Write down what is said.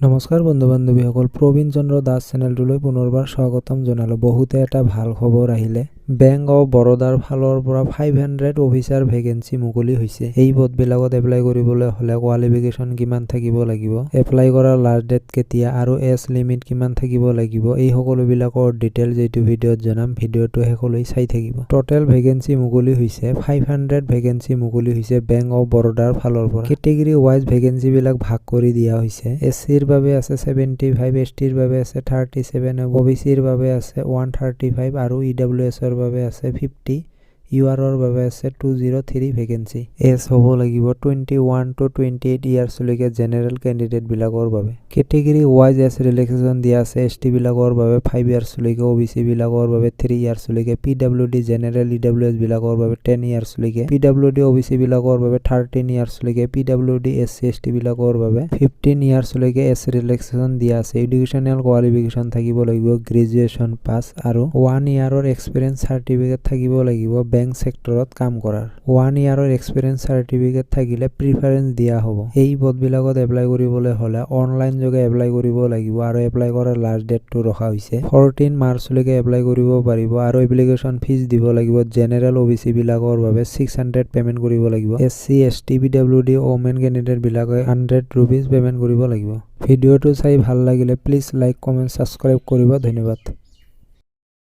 নমস্কাৰ বন্ধু বান্ধৱীসকল, প্ৰবীণ চন্দ্ৰ দাস চেনেলটোলৈ পুনৰবাৰ স্বাগতম জনালোঁ। বহুতে এটা ভাল খবৰ আহিলে। বেংক অফ বৰোদাৰ ফালৰ পৰা 500 অফিচাৰ ভেকেঞ্চি মুকলি হৈছে। এই পদবিলাকত এপ্লাই কৰিবলৈ হ'লে কোৱালিফিকেশ্যন কিমান থাকিব লাগিব, এপ্লাই কৰাৰ লাষ্ট ডেট কেতিয়া আৰু এজ লিমিট কিমান থাকিব লাগিব, এই সকলোবিলাকৰ ডিটেইলছ এইটো ভিডিঅ'ত জনাম। ভিডিঅ'টো শেষলৈ চাই থাকিব। টোটেল ভেকেঞ্চি মুকলি হৈছে 500 ভেকেঞ্চি মুকলি হৈছে বেংক অফ বৰোদাৰ ফালৰ পৰা। কেটেগৰী ৱাইজ ভেকেঞ্চিবিলাক ভাগ কৰি দিয়া হৈছে। এছ চিৰ বাবে আছে 75, এছ টিৰ বাবে আছে 37, অ' বি চিৰ বাবে আছে 135 আৰু ই ডাব্লিউ এছৰ বাবে আছে 50, ইউ আৰৰ বাবে আছে 203 ভেকেঞ্চি। এজ হ'ব লাগিব 21 টু 28 ইয়াৰ্ছলৈকে জেনেৰেল কেণ্ডিডেটবিলাকৰ বাবে। কেটেগৰী ৱাইজ এজ ৰিলেক্সেশ্যন দিয়া আছে। এছ টিবিলাকৰ বাবে 5 ইয়াৰ্ছলৈকে, অ' বি চিবিলাকৰ বাবে 3 ইয়াৰ্ছলৈকে, P W D, general, E W এছবিলাকৰ বাবে 10 ইয়াৰ্ছলৈকে, পি ডাব্লিউ ডি, অ' বি চিবিলাকৰ বাবে 13 ইয়াৰ্ছলৈকে, P W D, S C, S টিবিলাকৰ বাবে 15 ইয়াৰ্ছলৈকে এজ ৰিলেক্সেশ্যন দিয়া আছে। এডুকেশ্যনেল কোৱালিফিকেশ্যন থাকিব লাগিব গ্ৰেজুৱেশ্যন পাছ আৰু ওৱান ইয়াৰৰ এক্সপিৰিয়েঞ্চ চাৰ্টিফিকেট থাকিব লাগিব। বেংক ছেক্টৰত কাম কৰাৰ ওৱান ইয়াৰৰ এক্সপিৰিয়েঞ্চ চাৰ্টিফিকেট থাকিলে প্ৰিফাৰেঞ্চ দিয়া হ'ব। এই পদবিলাকত এপ্লাই কৰিবলৈ হ'লে অনলাইন যোগে এপ্লাই কৰিব লাগিব আৰু এপ্লাই কৰাৰ লাষ্ট ডেটটো ৰখা হৈছে 14 মাৰ্চলৈকে এপ্লাই কৰিব পাৰিব আৰু এপ্লিকেশ্যন ফিজ দিব লাগিব। জেনেৰেল, অ' বি চিবিলাকৰ বাবে 600 পে'মেণ্ট কৰিব লাগিব। S C, S T, P W D, women কেণ্ডিডেটবিলাকে 100 ৰুপিজ পে'মেণ্ট কৰিব লাগিব। ভিডিঅ'টো চাই ভাল লাগিলে প্লিজ লাইক, কমেণ্ট, ছাবস্ক্ৰাইব কৰিব। ধন্যবাদ।